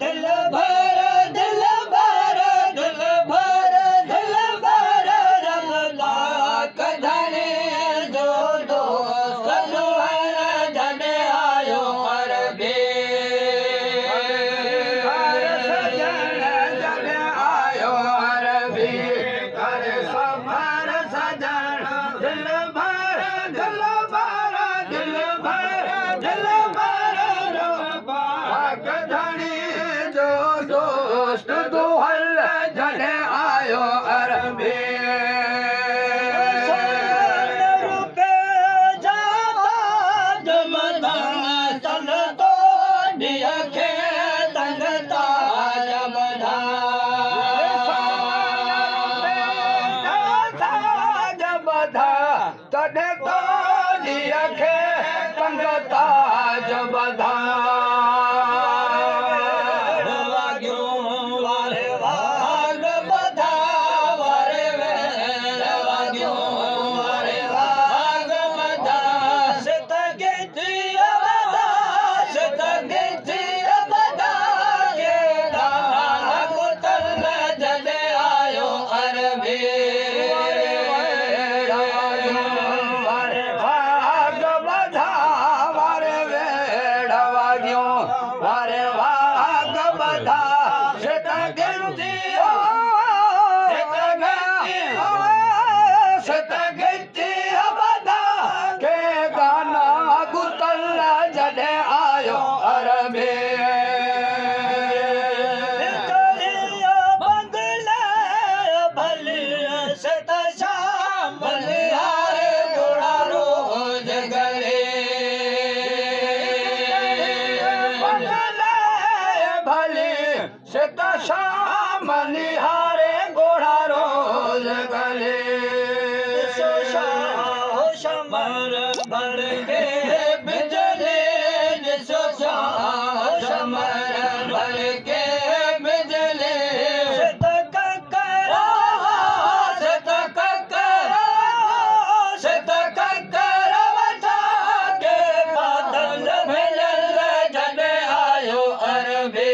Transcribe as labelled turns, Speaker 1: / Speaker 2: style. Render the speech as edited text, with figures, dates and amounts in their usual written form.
Speaker 1: दिल भर दिल भर दिल भर दिल भर रब पाक धणी जो दोस्त दुहल जॾहिं आयो अरबी।
Speaker 2: घर सजण जॾहिं आयो अरबी, कर सफर सजण दिल भर दिल भर दिल भर दिल भर रब पाक धणी जो दोस्त दुहल जॾहिं आयो अरबी।
Speaker 1: रूपे जा ताज मथां तन तोॾीअ खे तंग ताज मथां।
Speaker 2: ताज बधा तॾहिं तोॾीअ खे तंग ताज बधा।
Speaker 1: वाॻियूं वारे वाग बधा वारे वेर वाॻियूं वारे वाग बधा। सित गिजीअ बधा सित गिजीअ बधा के दाना गुतल जॾहिं आयो अरबी।
Speaker 2: वारे वाग बधा वारे वेड़ वाॻियूं वारे वाग बधा। सित गिजी सित गिजी सित गिजी बधा के गाना गुतल जॾहिं आयो अरबी।
Speaker 1: बंगले भली सित शाम बलिहारे घोड़ा रोज गले।
Speaker 2: बंगले भली सित शाम निहारे घोड़ा रोज गले।
Speaker 1: शमर भर के बिजली ॾिसो शमर भर के बिजली। सित ककरा सित ककरा सित ककरा वठा के बादल भिलल जॾहिं आयो अरबी।